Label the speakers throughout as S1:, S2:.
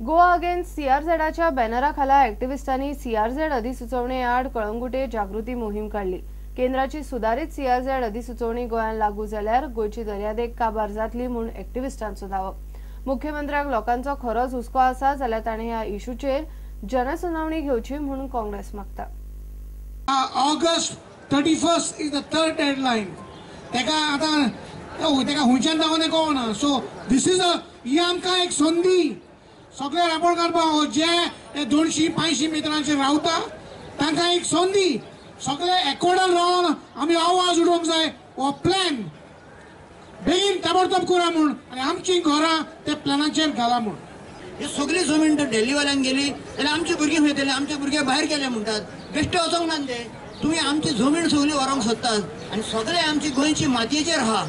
S1: Goa against सीआरझेडाच्या बॅनरा खाला ऍक्टिव्हिस्टांनी CRZ अधिसुचोवणे आड कळंगुटे जागृती मोहीम काडली. केंद्राची सुदारीत सीआरझेड अधिसुचोवणी गोंयांत लागू जाल्यार गोंयची दर्यादेग काबार जातली म्हूण ऍक्टिव्हिस्टांचो दावो. मुख्यमंत्र्याक लोकांचो खरोच हुस्को आसा जाल्यार ताणें ह्या इशूचेर जनसुनावणी घेवची म्हूण काँग्रेस मागता.
S2: August 31 is the third deadline. तेका आतां तेका खंयच्यान दाखोवन कळना. सो this is a ही आमकां एक संदी सगळे राबोड करपाक, जे 200-500 मित्रांचेर रावता तांकां एक संदी, सगळे एकवटान रावन आमी आवाज उडोवंक जाय. हो प्लॅन बेगीन ताबडतोब करा म्हूण आनी आमचीं घरां त्या प्लॅनाचेर घाला म्हूण.
S3: हे सगळी जमीन तर दिल्लीवाल्यांक गेली जाल्यार आमची भुरगीं खंय वयतली? आमचे भुरगे भायर गेले म्हणटात, बेश्टे वचोंक ना ते. तुमी आमची जमीन सगळी व्हरूंक सोदतात आनी सगळे आमची गोंयची मातयेचेर आहा.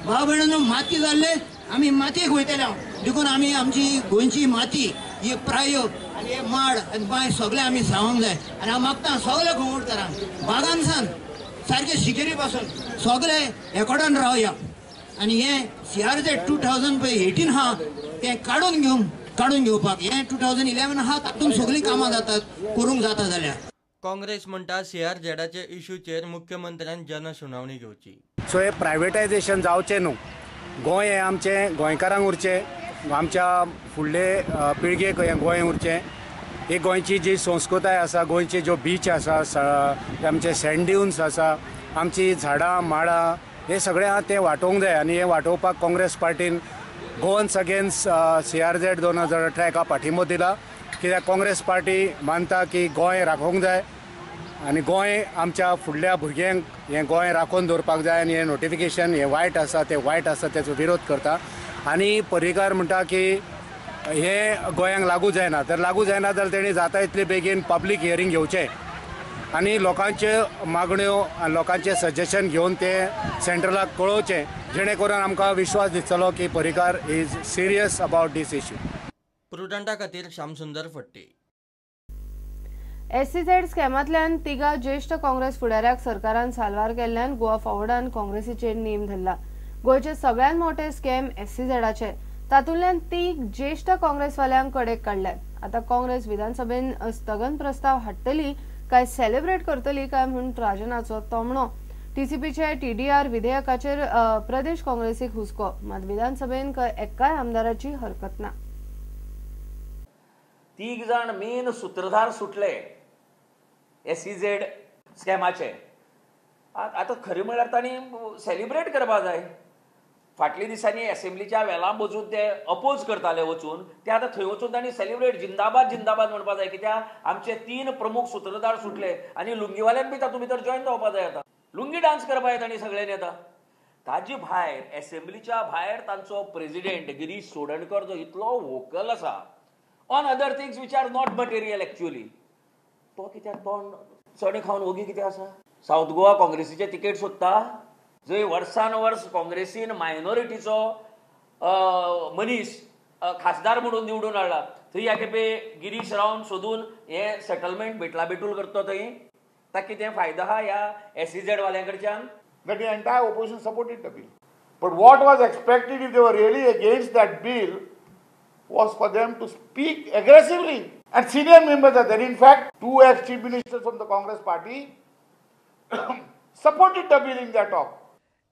S3: भाव भयणांनो, माती जाल्ले आमी मातयेक वयतले. देखून आमी आमची गोंयची माती ही प्रायो आनी हे माड आनी बांय सगळे आमी सांगूंक जाय. आनी हांव मागता सगळे गोंयकारांक बागानसान सारके शिकेरी पासून सगळे एकवटान रावया आनी हे सीआरझेड 2018 आहा तें काडून घेवपाक. हें 2011 आहा, तातूंत सगळीं कामां जातात, करूंक जाता जाल्यार.
S4: काँग्रेस म्हणटा सीआरझेडाच्या इशूचेर मुख्यमंत्र्यान जनसुनावणी घेवची.
S5: सो हे प्रायवेटायझेशन जावचें न्हू. गोंय हें आमचें गोंयकारांक उरचें, आमच्या फुडले पिळगेक हें गोंय उरचें. ही गोंयची जी संस्कृताय आसा, गोंयचे ज्यो बीच आसा, आमचे सँड ड्युन्स आसा, आमची झाडां माडां हे सगळें आहा तें वाटोवंक जाय. आनी हें वाटोवपाक काँग्रेस पार्टीन गोवन्स अगेन्स्ट सीआरझेड 2018 हेका पाठिंबो दिला. कित्याक काँग्रेस पार्टी मानता की गोंय राखोवंक जाय आनी गोंय आमच्या फुडल्या भुरग्यांक हें गोंय राखून दवरपाक जाय. आनी हें नोटिफिकेशन हें वायट आसा, तें वायट आसा, तेचो विरोध करता. आनी पर्रीकार म्हणटा की हें गोंयांक लागू जायना, तर लागू जायना जाल्यार तेणी जाता इतले बेगीन पब्लीक हियरींग घेवचें आनी लोकांच्यो मागण्यो, लोकांचें सजेशन घेवन तें सेंट्रलाक कळोवचें, जेणे करून आमकां विश्वास दिसतलो की Parrikar is serious about this issue.
S4: प्रुडंटा खातीर श्यामसुंदर फट्टे.
S1: एससीझेड स्कॅमांतल्यान तिगा ज्येश्ठ काँग्रेस फुडाऱ्याक सरकारान साल्वार केल्ल्यान गोवा फॉरवर्डान काँग्रेसीचेर नेम धरला. गोंयचे सगळ्यांत मोठे स्कॅम एससीझेडाचे, तातूंतल्यान तीग ज्येश्ठ काँग्रेसवाल्यांक कडेक काडल्यात. आतां काँग्रेस विधानसभेन स्थगन प्रस्ताव हाडटली काय सेलिब्रेट करतली काय म्हूण राजनाचो तोमणो. टीसीपीचे टीडीआर विधेयकाचेर प्रदेश काँग्रेसीक हुस्को, मात विधानसभेन एकाय आमदाराची हरकत ना.
S6: तीग जाण मेन सुत्रधार सुटले एसईझेड स्कॅमाचे. आतां खरें म्हळ्यार तांणी सेलिब्रेट करपा जाय. फाटल्या दिसांनी एसेंब्लीच्या वेलां वचून ते अपोज करताले वचून, ते आतां थंय वचून तांणी सेलिब्रेट जिंदाबाद जिंदाबाद म्हणपा जाय. कित्याक आमचे 3 प्रमुख सुत्रधार सुटले आनी लुंगीवाल्यान बी तातूंत भितर जॉयन जावपा जाय. आतां लुंगी डान्स करपा जाय तांणी सगळ्यांनी. आतां ताजे भायर एसेंब्लीच्या भायर तांचो प्रेजिडेंट गिरीश चोडणकर जो इतलो वोकल आसा on other things which are not material actually, तो कित्याक तोंड चणे खावन ओगी कित्याक आसा? सावथ गोवा काँग्रेसीचे तिकेट सोदता, जंय वर्सान वर्स काँग्रेसीन मायनॉरिटीचो मनीस खासदार म्हणून निवडून हाडला, थंय ह्या खेपे गिरीश रावन सोदून हे सेटलमेंट भेटला भेटूल करता थंय ताका कितें फायदो आहा ह्या एसईझेड वाल्यां कडच्यान?
S7: That the entire opposition supported the bill. But what was expected if they were really against that bill was for them to speak aggressively. And senior members are there. In fact, 2 ex-chief ministers from the Congress party supported the bill in their talk.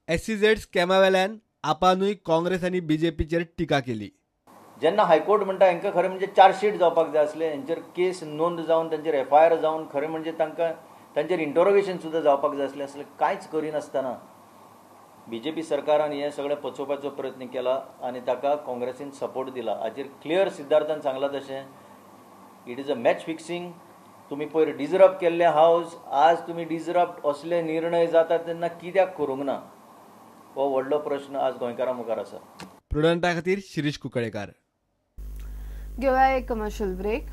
S8: SEZ स्कॅमावेल्यान आपानूय Congress आनी बीजेपीचेर टिका केली.
S9: जेन्ना high court म्हणटा हांकां खरें म्हणजे chargesheet जावपाक जाय आसलें, हेंचेर केस नोंद जावन तांचेर एफआयआर जावन खरें म्हणजे तांकां तांचेर इंटरोगेशन सुद्दां जावपाक जाय आसलें, असलें कांयच करिनासतना बीजेपी सरकारान हें सगळें पचोवपाचो प्रयत्न केला आनी ताका काँग्रेसीन सपोर्ट दिला. हाचेर क्लियर सिद्धार्थान सांगलां तशें it is a match fixing. तुमी पयर डिजरप्ट केल्लें हावज, आज तुमी डिजरप्ट असले निर्णय जातात तेन्ना कित्याक करूंक ना, हो व्हडलो प्रश्न आज गोंयकारां मुखार आसा.
S8: प्रुडंटा खातीर शिरीष कुंकळेकार.
S1: घेवया एक कमर्शियल ब्रेक.